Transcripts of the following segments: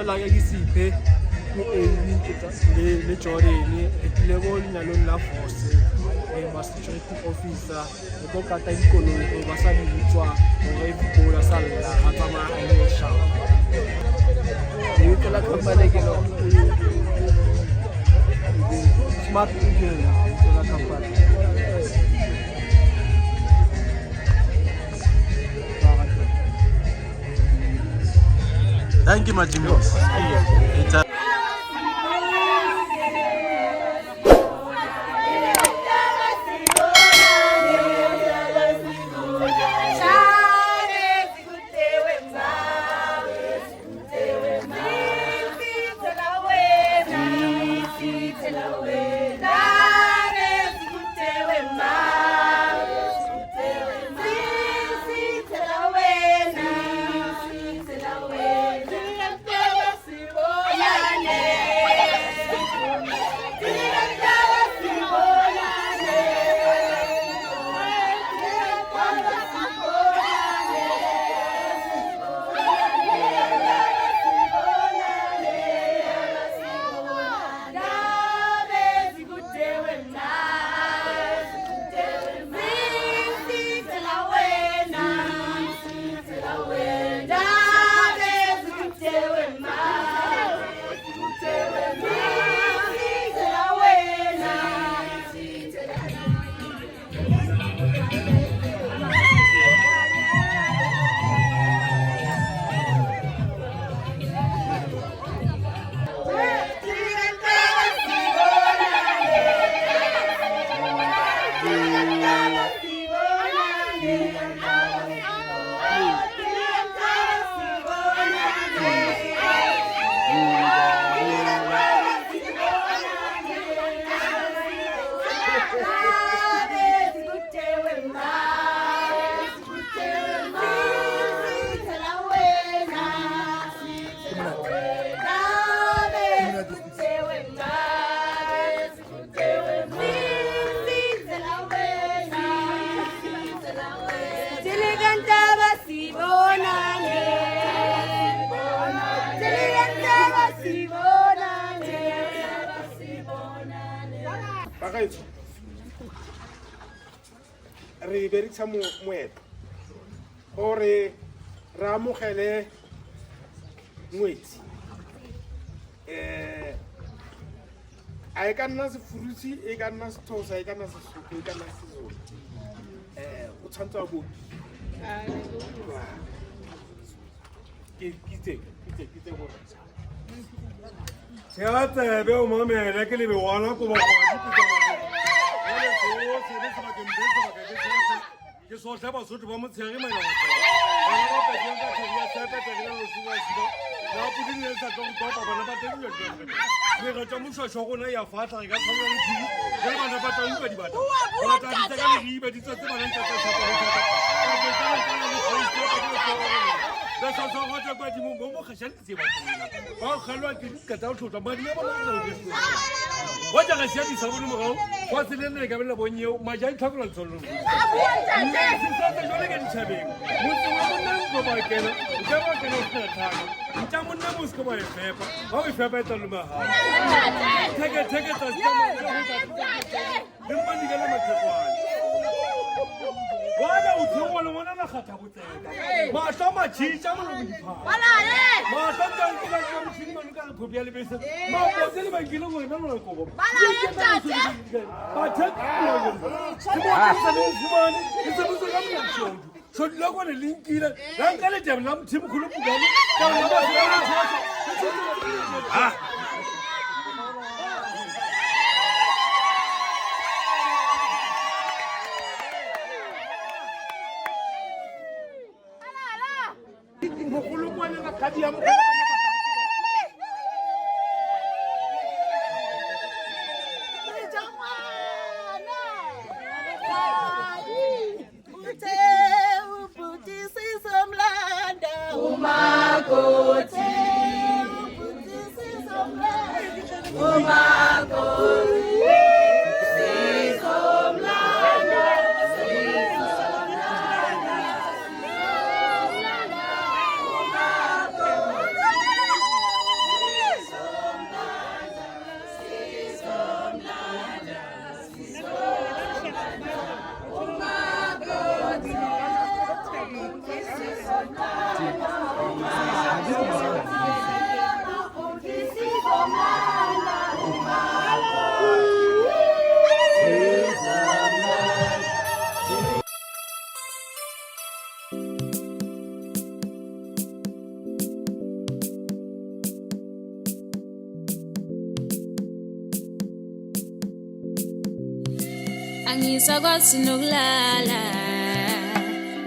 Lebitso la ka ke Siphe, ke Amy ke le Jordan, re tlile ko lenyalong la Force, ma security officer, re tlo kata dikoloi gore ba sa di utswa gore every a sa lla a tsamaya a ile shapa. Lebitso la company ke lo Smart Eagle, lebitso la company. Thank you, Majimbos. It's a Bagaetsho re berekisa moetlo gore re amogele ngwetsi um a e ka nna sefurutshi e ka nna sethosa e ka nna sesotho e ka nna sezulu um o tshwanetse wa bo ke itse gore Tshela tsebe o mamele ke lebegwana ko ke sotlhe basotho ba motshegare mainabatho tsa mošwašwa gona ya fatlha re ka tshwanela le phiri ge bana ba tla uka dibata ba tla ditsa ka leriba di tswetse bana ntsa tsa tsa badimo mo mo kgašane tse ba ba kgalwa ke dika tsa go tlhotlwa madi a bona wa jaga sia disa bone morago kwa tseleng le ka bela bonyeo maja a itlhakola letsholo mme sesatsa jale ka ditšhabeng motse wa monna ntlo ba kena o ka ba kena o sena tlhaka ntša monna mo se ke ba e fepa ba o e fepa e tla loma gago theke theke tsatsi le mmanika le mathekwane wana o theoa le ngwana na kgatha botseka mahlo a matšhitša molomo diphara mahlo ntankela motšhini mane ka re ya lebese mapotse le bankile wena lona kobo bathekfumane e sebetsa ka molašodu šodu la kone le nkile la nka letebe la mothimokgolo pukane Mogolokwane rakgadi ya mogolo. Angisakwazi nokulala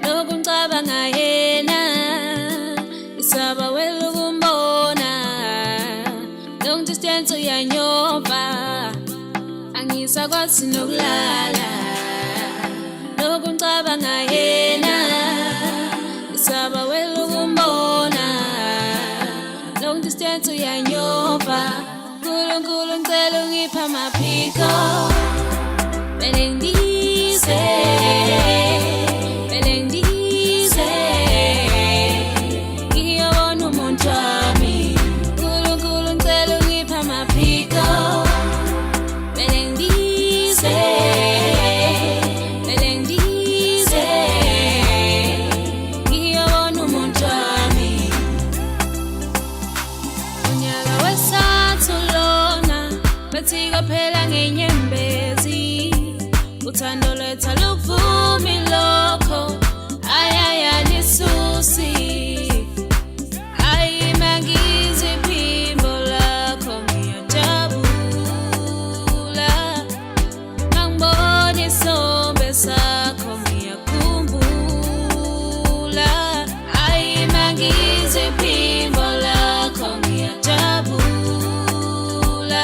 lokhu ngicabanga yena isaba wela ukumbona long distance uyanyova angisakwazi nokulala lokhu ngicabanga yena isaba wela ukumbona long distance uyanyova Nkulunkulu ngicela ungipha amaphiko Vele ngize vele ngize ngiyobona umuntu wami Nkulunkulu ngicela ungipha amaphiko vele ngize vele ngize ngiyobona umuntu wami unyaka wesathu lona bethi kophela ngenyembezi uthando lwethu aluvumi lokho ayayalisusi ayi mangizwe iphimbo lakho ngiyajabula mangibona isithombe sakho ngiyakhumbula ayi mangizwe iphimbo lakho ngiyajabula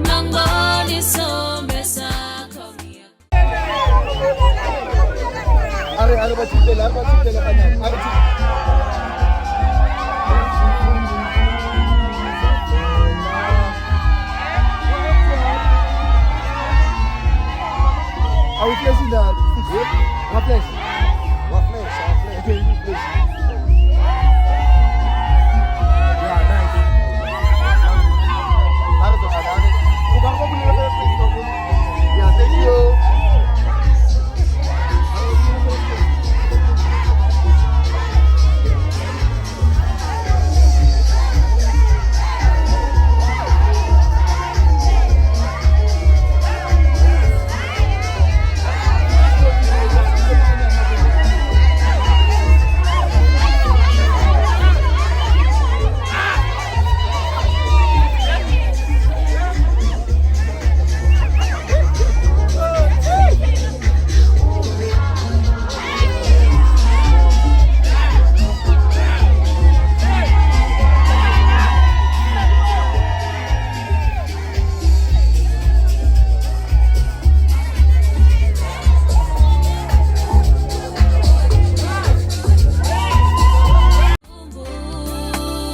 mangibona isithombe sakho Are ba thutele, are ba thutele ganyane. Are thutele. Are we flashing the What flash? What flash? What flash? Okay, you flash. Yeah, nice. Are to are. O ba go bolela ka flash. Yeah, thank you.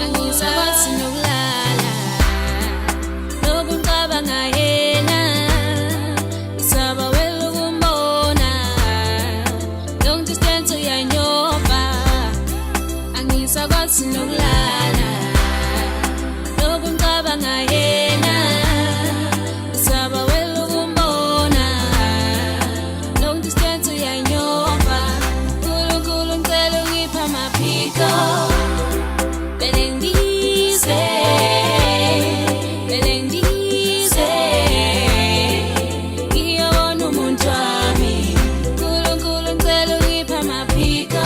Angisakwazi nokulala lokhu ngicabanga yena isaba wela ukumbona long distance uyanyova angisakwazi nokulala lokhu ngicabanga yena isaba wela ukumbona long distance uyanyova Nkulunkulu ngicela ungipha amaphiko vele ngize vele ngize ngiyobona umuntu wami Nkulunkulu ngicela ungipha amaphiko.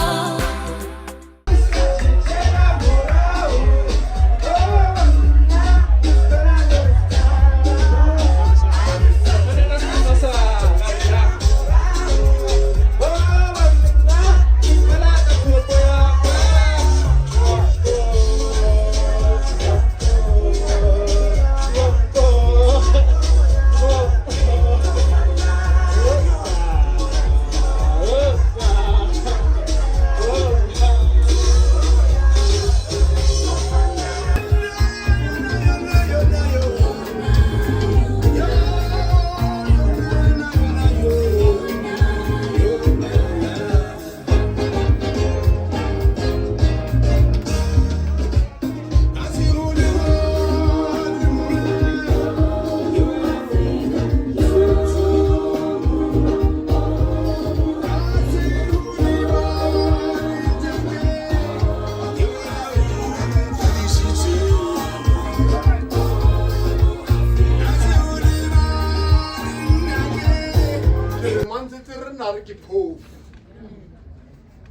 Mantsetse re na re ke phofu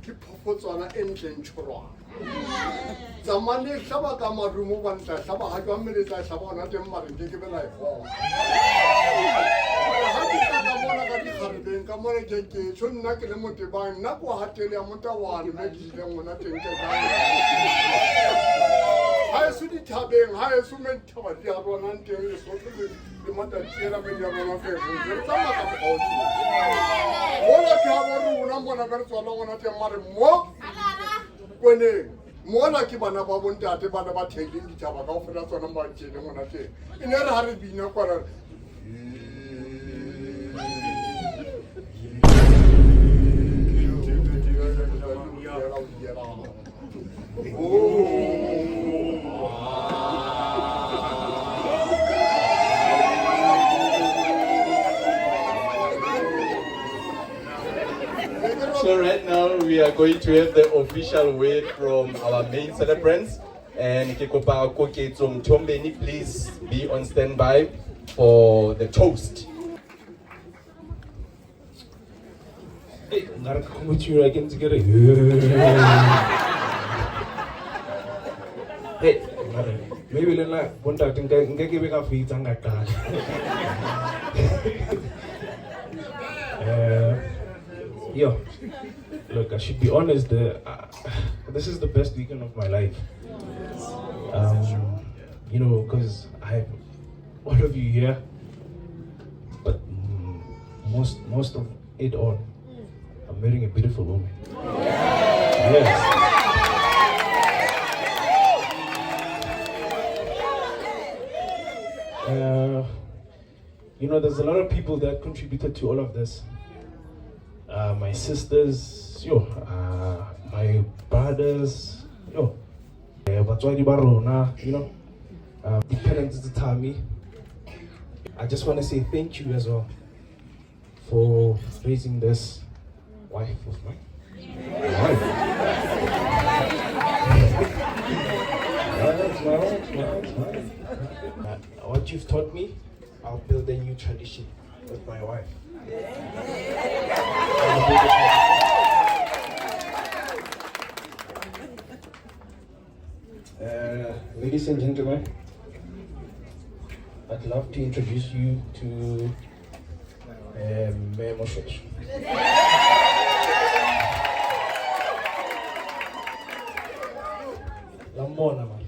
ke phofotswana e ntle ntšhorwana tsamane e hlaba ka marumo bane tla hlaba ga jwa mmele tla hlaba gona teng mare nke ke be la e gona ga ke tla ka mo. mona ka dikgarebeng ka mona ke ke tjho nna ke le motebang nna ko hatele ya motawane me ke ileng gona teng ke ka ha eso dithabeng ha eso me dithaba di a bonang teng Lesotho le Matatiela me di a bonang teng re tsamaya ka mokgwa o tjena. Mola ke ha bo rona mona be re tswala gona teng mare mo kweneng mola ke bana ba bontate bana ba theileng dithaba kaofela tsona ba tjele gona teng e ne re ha re bina kwana So right now we are going to have the official word from our main celebrants, and ke kopa Koketso Mthombeni, please be on standby for the toast. Hey, nkare ke kgomotshiwa ke ntse ke re hey, mare maybe le nna bontate nka ke be ka fetsa nka qala. Yo, look, I should be honest, this is the best weekend of my life. Because I have all of you here, but most of it all, I'm marrying a beautiful woman. Yes. There's a lot of people that contributed to all of this. My sisters, my brothers, batswadi ba rona, the parents at the time. I just want to say thank you as well for raising this wife of mine. Wife. It's my wife, my wife, my wife. What you've taught me, I'll build a new tradition with my wife. Ladies and gentlemen, I'd love to introduce you to Moshoeshoe. Lamona, man.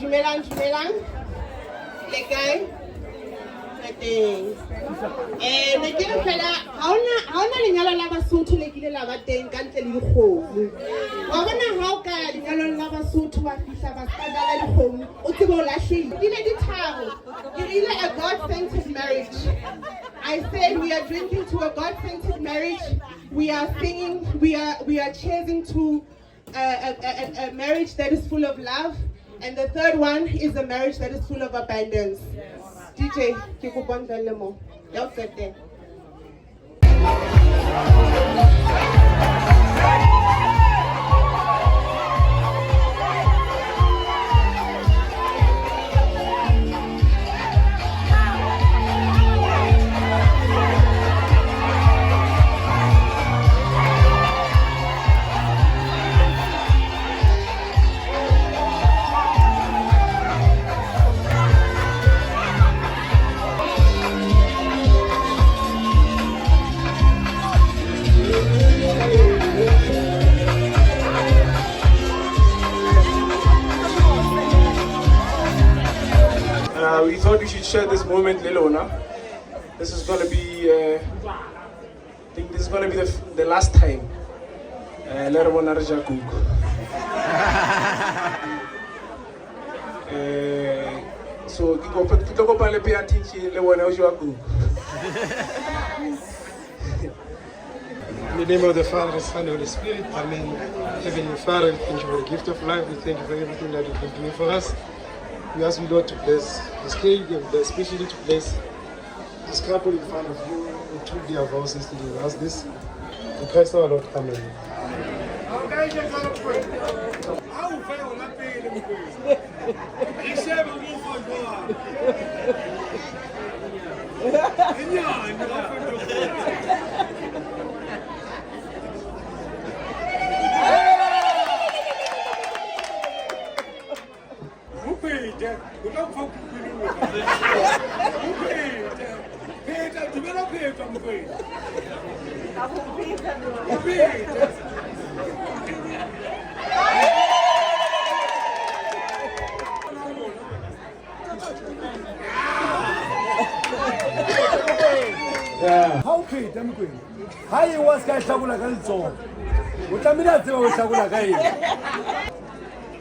Dumelang, dumelang. Le kae? Re teng. Ne ke re fela ha hona lenyalo la Basotho le kile la ba teng ka ntle le dikgomo. Wa bona ha o ka ya lenyalong la Basotho wa fihla ba ska dala dikgomo, o tsebe o lahlehile. Dile di tharo. Ke rile a God-centered marriage. I said we are drinking to a God-centered marriage. We are singing, we are cheering to a marriage that is full of love. And the third one is a marriage that is full of abundance. Yes. DJ, ke kopa o mo. Ya o qetela. Yeah. share this moment le lona. This is gonna be I think this is gonna be the last time le re bona re ja kuku. So ke kopa, ke tlo kopa le pay attention le wena o jewa kuku. In the name of the Father, the Son, and the Holy Spirit. Amen. Heavenly Father, we thank you for the gift of life. We thank you for everything that you've been doing for us. We ask you, Lord, to bless this cake and especially to bless this couple in front of you who took their vows yesterday. We ask this in Christ our Lord. Amen. Ha o fe yona pele Mokwena. E shebe mo fa jwang. E nyane ha o fe ntho. O phete, o tla o fa kuku e le nngwe. O phete. Pheta, dumela phetwa Mokwena. O phete. Ha o pheta Mokwena, ha e wa se ka e hlakola ka letsoho, o tlamehile a tseba o hlakola ka eng.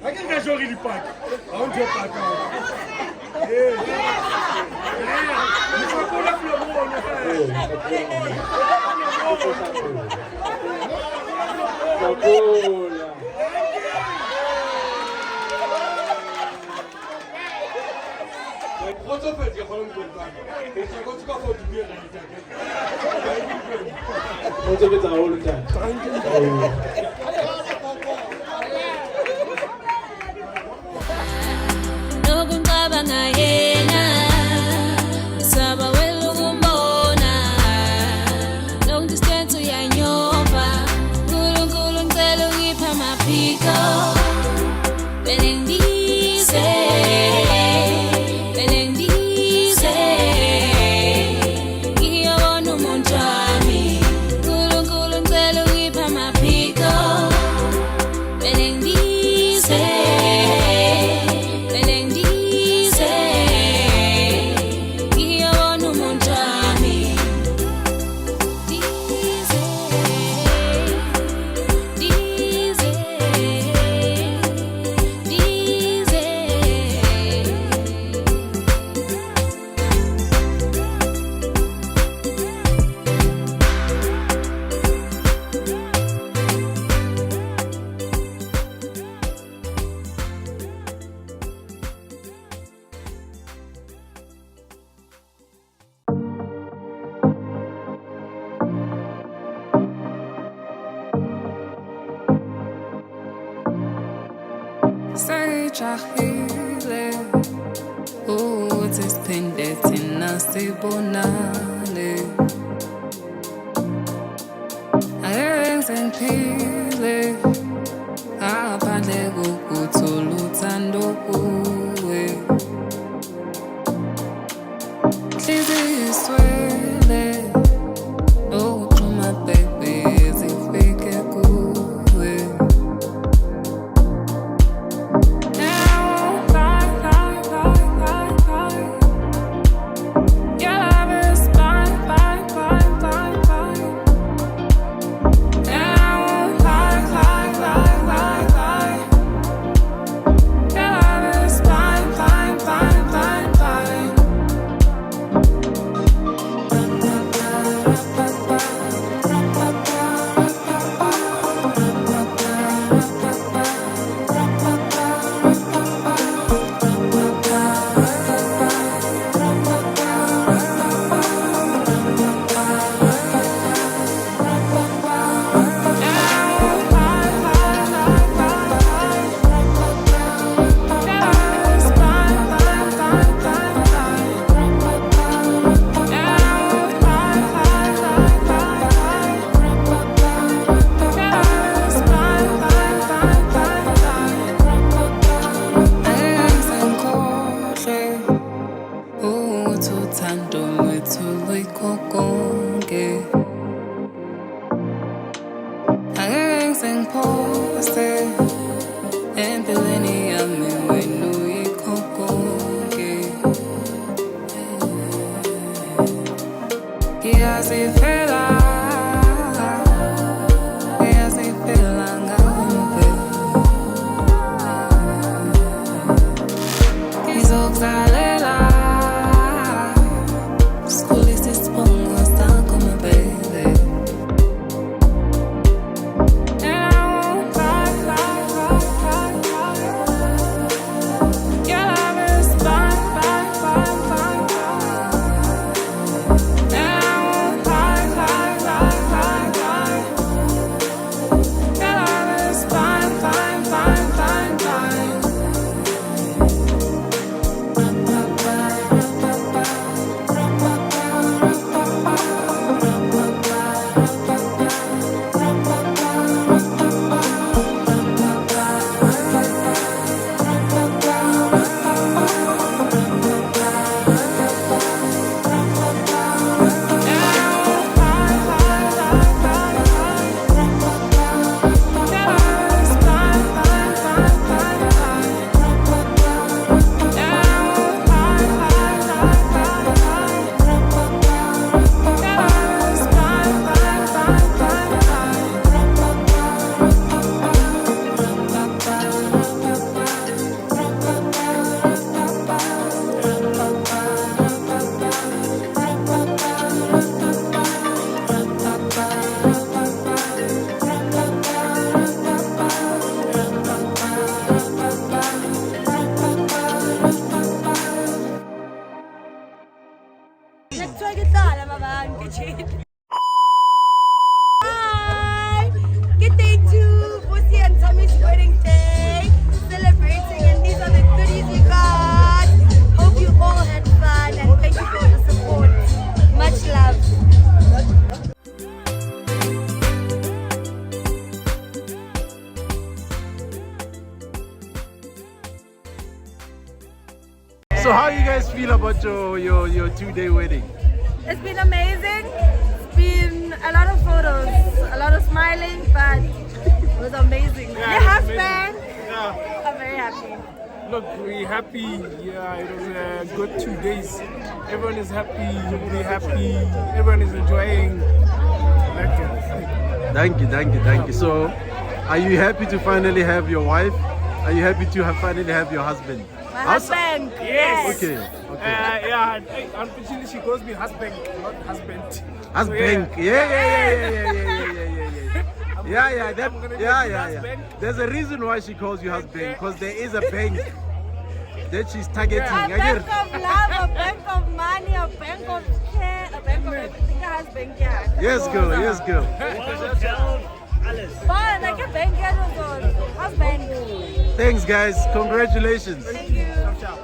Ha ke re ka jore dipaki, ha o ntho e pakang. Ee. Mohlakola molomo ono feela. Hlakola. Kgotsofetse ke kgona Mokwena. Ke hlakotse ka fao di right akere. Kgotsofetse haholo ntate. Nokucabanga yena ngisaba wena ukumbona long distance uyanyoba Nkulunkulu ngicela ungiphe amaphiko vele ngize vele ngize ngiyobona umuntu wami Nkulunkulu ngicela ungiphe amaphiko vele ngize vele ngize ngiyobona umuntu wami Ndize, ndize, ndize. Sejahile ukuthi siphinde thina sibonane. Angeke ngize ngiphile ngaphandle kokuthola uthando kuwe. Nhliziyo iswele ukuxhuma baby zifike kuwe. Now, lie, lie, lie, lie, lie. Your love is blind, blind, blind, blind, blind. Now, lie, lie, lie, lie, lie. Your love is blind, blind, blind, blind, blind. Angeke ukuthi uthando lwethu luyikho konke. Angeke ngize ngiphose empilweni yami wena uyikho konke. Ngiyazifela, ngiyazifela ngawe. Ngizokuzalela, sikhulise isibongo sakho, my baby. And I won't lie, lie, lie, lie, lie. Your love is blind, blind, blind, blind, blind. And I won't lie, lie, lie, lie, lie. Your love is blind, blind, blind, blind, blind. Kuthiwa ke tlala mabang ke tjhele. Hi! Good day to Vusi and Tommy's wedding day. Celebrating, and these are the goodies we got. Hope you all had fun and thank you for the support. Much love. So how you guys feel about your 2-day wedding? It's been amazing. It's been a lot of photos, a lot of smiling, but it was amazing. Yeah, The it was husband, amazing. Yeah. I'm very happy. Look, we're happy. Yeah, it was a good 2 days. Everyone is happy. We're happy. Everyone is enjoying. Like, Thank you, thank you, thank you. So, are you happy to finally have your wife? Are you happy to finally have your husband? My husband. Yes. Okay. Yeah, and, unfortunately, she calls me husband, not husband. Husband. So, Yeah. Yeah, I'm gonna be yeah, a good yeah. husband. There's a reason why she calls you husband, because there is a bank that she's targeting. A I get bank of love, a bank of money, a bank of care, a bank of everything. A husband, yeah. Yes, girl. Yes, girl. But like a bank, yeah, husband. Thanks, guys. Congratulations. Thank you. Ciao.